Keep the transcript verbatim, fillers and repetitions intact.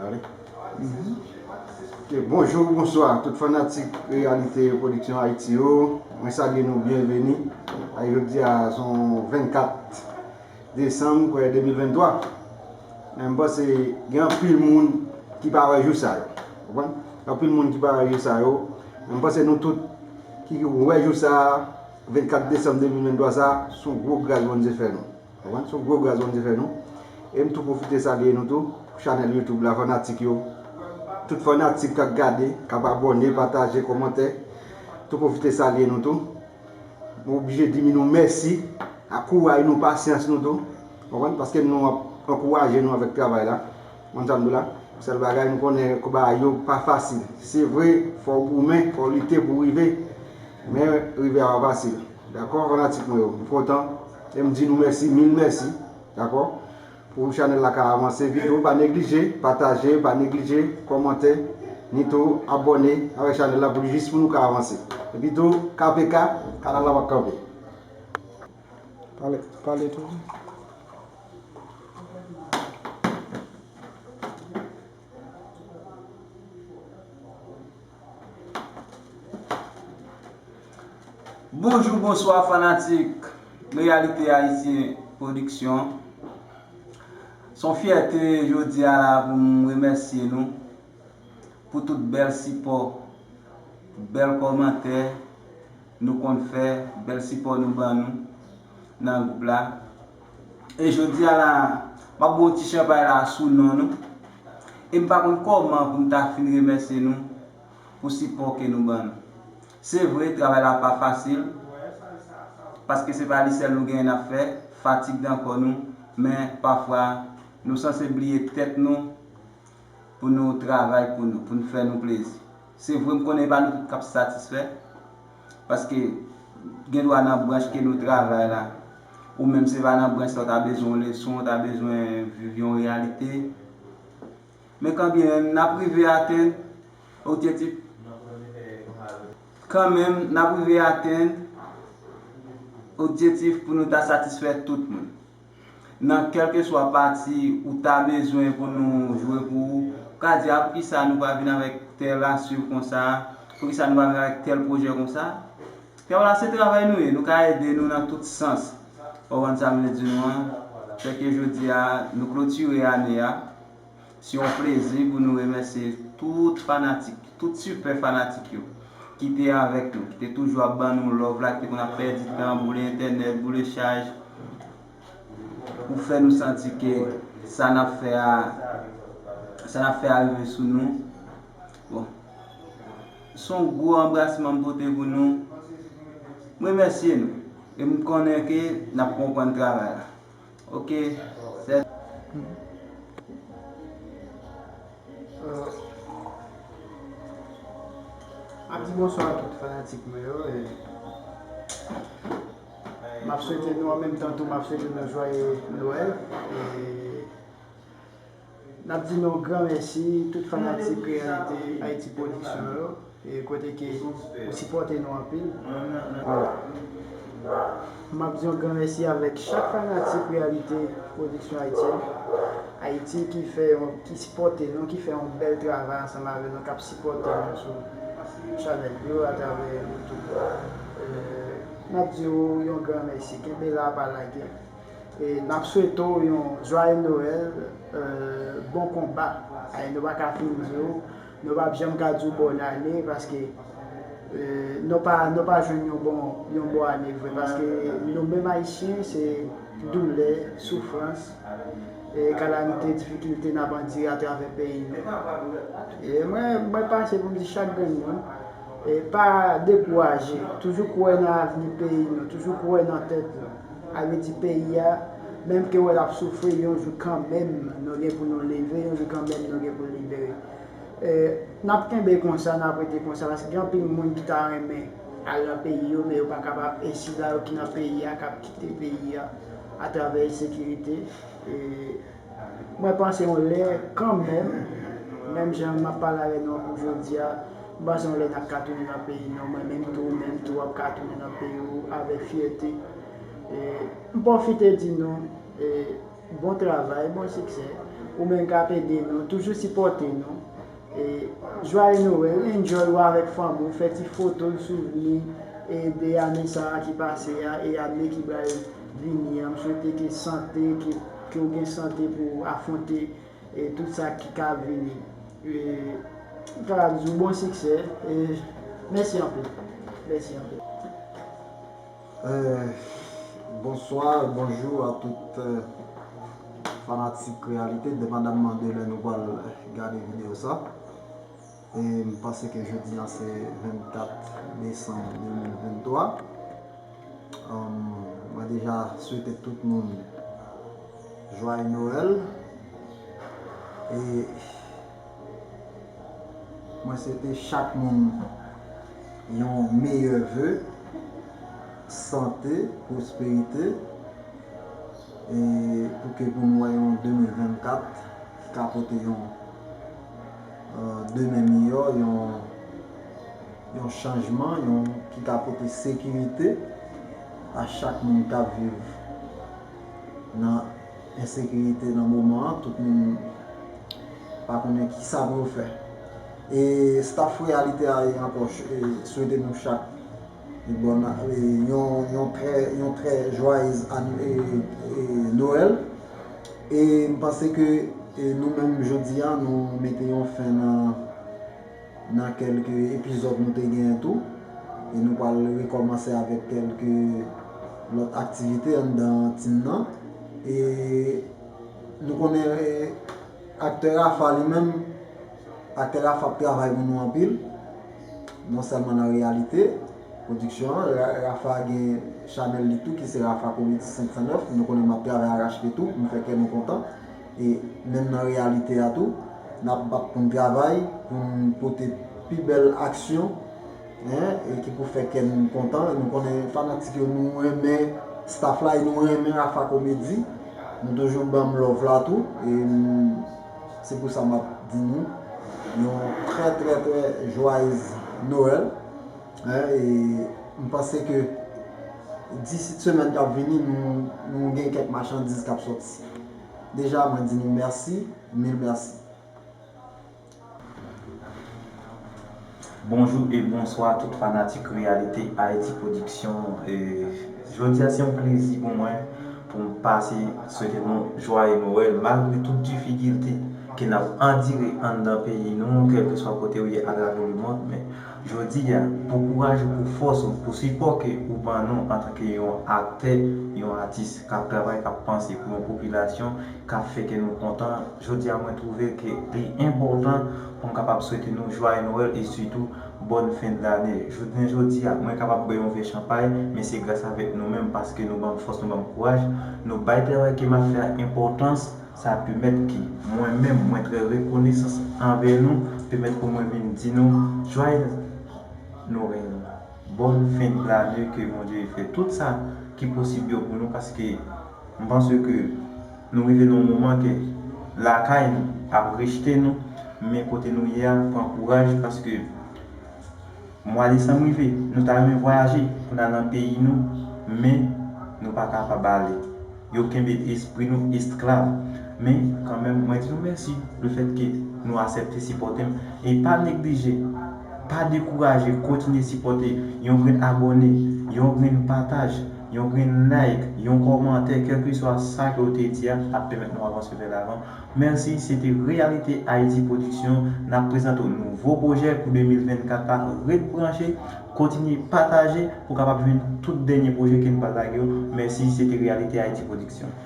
Ok, bonjou, bonswa, tout fanatik Reyalite Pwodiksyon Ayiti yo. Mwen salye nou, byenveni. Ay, jodi a, se yon vennkat desanm, kwè, de mil venntwa. Men m panse gen anpil moun ki pa wè jou sa yo. Konprann? Gen anpil moun ki pa wè jou sa yo. Men m panse nou tout ki wè jou sa a, vennkat desanm de mil venntwa sa, se yon gwo gras Bondye fè nou. Konprann? Se yon gwo gras Bondye fè nou. E m tou pwofite salye nou tou, pou chanèl YouTube la, fanatik yo. Tout fanatik k ap gade, k ap abòne, pataje, kòmante. Tou pwofite salye nou tou. Mwen oblije di nou mèsi ak kouray nou, pasyans nou tou. Konprann? Paske nou ap ankouraje nou avèk travay la. Konprann sa m di w la? Sèl bagay, nou konnen bagay yo pa fasil. Se vre, fò w goumen, fò w lite pou w rive. Men rive a pa fasil. Dakò, fanatik mwen yo? M kontan. E m di nou mèsi, mil mèsi. Dakò? Pou chanèl la ka avanse vit, ou pa neglije pataje, pa neglije kòmante, ni tou abòne avèk chanèl la pou jis pou nou ka avanse. Epi tou, K P K, kanal la p ap kanpe. Pale, pale tou. Bonjou, bonswa fanatik Reyalite Ayisyen Pwodiksyon. Se yon fyète jodi a la pou m remèsye nou pou tout bèl sipò, bèl kòmantè nou konn fè, bèl sipò nou ban nou nan gwoup la. E jodi a la, m ap bwè yon ti chanpay la sou non nou. E m pa konn kòman pou m ta fin remèsye nou pou sipò ke nou ban nou. Se vre, travay la pa fasil, paske se pa li sèl nou genyen n ap fè, fatig nan kò nou, men pafwa nou sanse bliye tèt nou pou nou travay pou nou, pou nou fè nou plezi. Se vre, m konnen e pa nou tout k ap satisfè, paske gen dwa nan branch ke nou travay la, ou menm se pa nan branch sa w ta bezwen yon leson, w ta bezwen viv yon reyalite. Men kanmenm, n ap rive atenn objektif. Kanmenm, n ap rive atenn objektif pou nou ta satisfè tout moun. Nan kèlkeswa pati ou ta bezwen pou nou jwe pou ou, ou ka di, "A, poukisa nou pa vin avèk tèl aswiv konsa? Poukisa nou pa vin avèk tèl pwojè konsa?" Kè w la, se travay nou ye, nou ka ede nou nan tout sans. Ou konprann sa m vle di nou an? Fè ke jodi a, nou klotire ane a. Se yon plezi pou nou remèsye tout fanatik, tout sipè fanatik yo ki te avèk nou, ki te toujou ap ban nou love la, ki te konn ap pèdi tan, boule entènèt, boule chaj, pou fè nou santi ke sa n ap fè a, sa n ap fè a rive sou nou. Bon, se yon gwo anbrasman m pote pou nou. M remèsye nou. E m konnen ke n ap konprann travay la. Ok, sè. M ap di bonswa a tout fanatik mwen yo. E m ap swete nou, an menm tan tou, m ap swete nou jwaye Nwèl. E n ap di nou yon gran mèsi, tout fanatik Reyalite Ayiti Pwodiksyon yo. E kote ke ou sipòte nou anpil. M ap di yon gran mèsi avèk chak fanatik Reyalite Pwodiksyon Ayiti, Ayiti ki fè yon, ki sipòte nou, ki fè yon bèl travay ansanm avèk nou, k ap sipòte nou sou chanèl yo, atravè YouTube. E, m ap di w yon gran mèsi. Kenbe la, pa lage. E n ap swete w yon Joyeux Noël, euh, bon konba. Ay, nou pa ka fin di w, nou p ap janm ka di w bòn ane, paske, euh, nou pa, nou pa jwenn yon bon, yon bon ane vre, paske nou menm Ayisyen, se doulè, soufrans, e kalamite, difikilte n ap andire atravè peyi nou. E mwen, mwen pase pou m di chak grenn moun, e pa dekouraje, toujou kwè nan avni peyi nou, toujou kwè nan tèt nou. Sa vle di peyi a, menm ke w wè l ap soufri, yon jou kanmenm, nou gen pou nou leve, yon jou kanmenm, nou gen pou libere. E, n ap kenbe konsa, n ap rete konsa, paske gen anpil moun ki ta renmen al nan peyi yo, men yo pa kapab. E sila yo ki nan peyi a, k ap kite peyi a atravè ensekirite. E, mwen panse yon lè, kanmenm, menm jan m ap pale avè nou pou jodi a, m panse yon lè n ap ka tounen nan peyi nou, mwen menm tou, ou menm tou, w ap ka tounen nan peyi w avèk fyète. E, m pwofite di nou, e, bon travay, bon siksè. Ou menm k ap ede nou, toujou sipòte nou. E, Joyeux Noël, enjoy ou avèk fanmi w, fè ti foto souvni e de ane sa a ki pase a e ane ki pral vini an. M swete ke sante, ke, ke w gen sante pou w afwonte e tout sa ki ka vini. E, m kapab di w bon siksè. E, mèsi anpil. Mèsi anpil. Euh, bonsoir, bonjou a tout euh, fanatik Reyalite, depandamman de lè nou pral gade videyo sa. E m panse ke jodi a se vennkat desanm de mil venntwa. Um, mwen deja swete tout moun Joyeux Noël. E mwen swete chak moun yon meyè ve, sante, pwosperite, e pou ke pou nou wè yon de mil vennkat ki ka pote yon euh, demen miyò, yon, yon chanjman, yon ki ka pote sekirite a chak moun k ap viv nan ensekirite nan moman an. Tout moun pa konnen kisa pou yo fè. E staff Reyalite a ankò e, swete nou chak e, bon, e, yon, yon trè, yon trè joyeux an- e, e, Noël. E m panse ke e, nou menm jodi a, nou mete yon fen nan, nan kèlke epizòd nou te genyen tou. E nou pral rekòmanse avèk kèlke lòt aktivite anndan tim nan. E nou konnen e, aktè Rafa li menm, aktè Rafa ap travay pou nou anpil. Non sèlman nan Reyalite Pwodiksyon an, Ra- Rafa gen chanèl li tou ki se Rafa Komedi senk san nèf. Nou konnen m ap travay arache tou pou m fè kè nou kontan. E menm nan Reyalite a tou, n ap bat pou n travay, pou n pote pi bèl aksyon, en, e ki pou fè kè nou kontan. Nou konnen fanatik yo, nou renmen staff la e nou renmen Rafa Komedi. Nou toujou ban m love la tou. E m- se pou sa m ap di nou yon trè trè trè joyeux Noël. En, e m panse ke disi semèn k ap vini, nou, nou gen kèk machandiz k ap sòti. Deja, mwen di nou mèsi, mil mèsi. Bonjou e bonswa tout fanatik Reyalite Ayiti Pwodiksyon. E, jodi a se yon plezi pou mwen pou m pase swete nou Joyeux Noël malgre tout difikilte ke n ap andire anndan peyi nou, kèlkeswa kote w ye atravè lemond. Men jodi a, pou kouraj ou, pou fòs ou, pou sipò ke ou ban nou antanke yon aktè, yon atis k ap travay, k ap panse pou yon popilasyon, k ap fè kè nou kontan, jodi a mwen twouve ke li enpòtan pou m kapab swete nou Joyeux Noël e sitou bòn fen de lane. Jounen jodi a, mwen kapab bwè yon vè chanpay, men se gras avèk nou menm paske nou ban m fòs, nou ban m kouraj, nou bay travay ke m ap fè a enpòtans. Sa pèmèt ke mwen menm, mwen trè rekonesan anvè nou, pèmèt pou mwen vin di nou Joyeux Noël, bòn fen de lane, ke Bondye fè tout sa ki posib yo pou nou, paske m panse ke nou rive nan yon moman ke lakay nou ap rejte nou, men kote nou ye a, pran kouraj, paske mwa desanm rive, nou ta renmen vwayaje pou n al nan peyi nou, men nou pa kapab ale. Yo kenbe espri nou esklav. Men kanmenm, mwen di nou mèsi lefètke nou aksepte sipòte m. E pa neglije, pa dekouraje, kontinye sipòte. Yon grenn abòne, yon grenn pataj, yon grenn like, yon kòmantè, kèlkeswa sa ke w te di a, ap pèmèt nou avanse vè lavan. Mèsi, se te Reyalite Ayiti Pwodiksyon. N ap prezante w nouvo pwojè pou de mil vennkat la. Ret branche, kontinye pataje pou w kapab jwenn tout dènye pwojè ke n pral lage yo. Mèsi, se te Reyalite Ayiti Pwodiksyon.